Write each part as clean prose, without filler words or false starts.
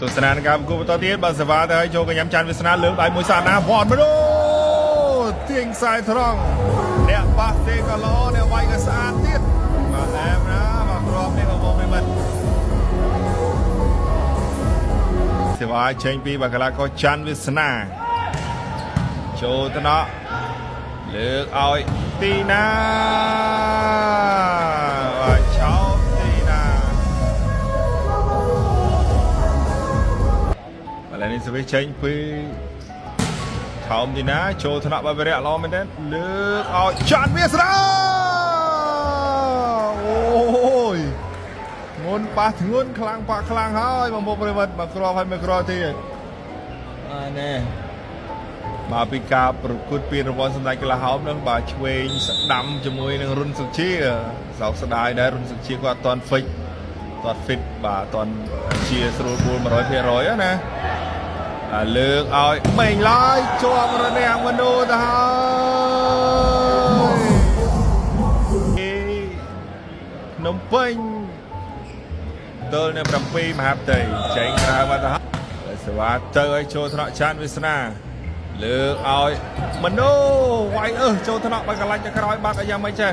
ទស្សនានឹងការប្រកួតបន្តទៀតបាទសេវាទៅឲ្យចូលកញ្ញាំច័ន្ទវាសនាលើកដៃមួយសាណាវ៉ាន់មនោទាញខ្សែត្រង់អ្នកប៉ះទេក៏ល្អអ្នកវាយក៏ស្អាតទៀតបាទអែមណាបាទគ្រាប់នេះបងប្អូនប្រិមិត្តសេវាចេញពីបាកាឡាកោច័ន្ទវាសនាចូលតំណក់លើកឲ្យទីណាបាទឆោមទីណា ឥឡូវនេះសវិសចេញពីថោមទីណាចូលថ្នាក់បាវរៈល្អមែនទេលើកឲ្យចាន់វាសនាអូយងុនប៉ះធ្ងន់ខ្លាំងប៉ះខ្លាំងហើយបងប្អូនប្រិយមិត្តមកគ្រាប់ហើយមកគ្រាប់ទៀតអានេះបាទពីការប្រកួតពានរង្វាន់សម្ដេចកលាហោមនឹងបាទឆ្វេងស្ដាំជាមួយនឹងរុនសុជាសោកស្ដាយដែររុនសុជាគាត់អត់ទាន់ហ្វិច គាត់ fit បាទអត់ទាន់ជាស្រួលបួល100%ណាអាលើកឲ្យមេងឡាយជាប់រនាំងមនុស្សទៅហើយភ្នំពេញទល់នឹង7មហាផ្ទៃចេញក្រៅបាត់ទៅហើយសេវាទៅឲ្យចូលថ្នាក់ច័ន្ទវាសនាលើកឲ្យមនុស្សវាយអើចូលថ្នាក់បាយកន្លាញ់ទៅក្រោយបាត់ឲ្យយ៉ាងម៉េចចេះ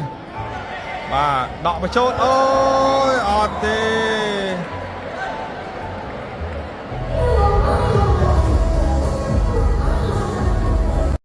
បាទដកបញ្ចូលអូយអត់ទេ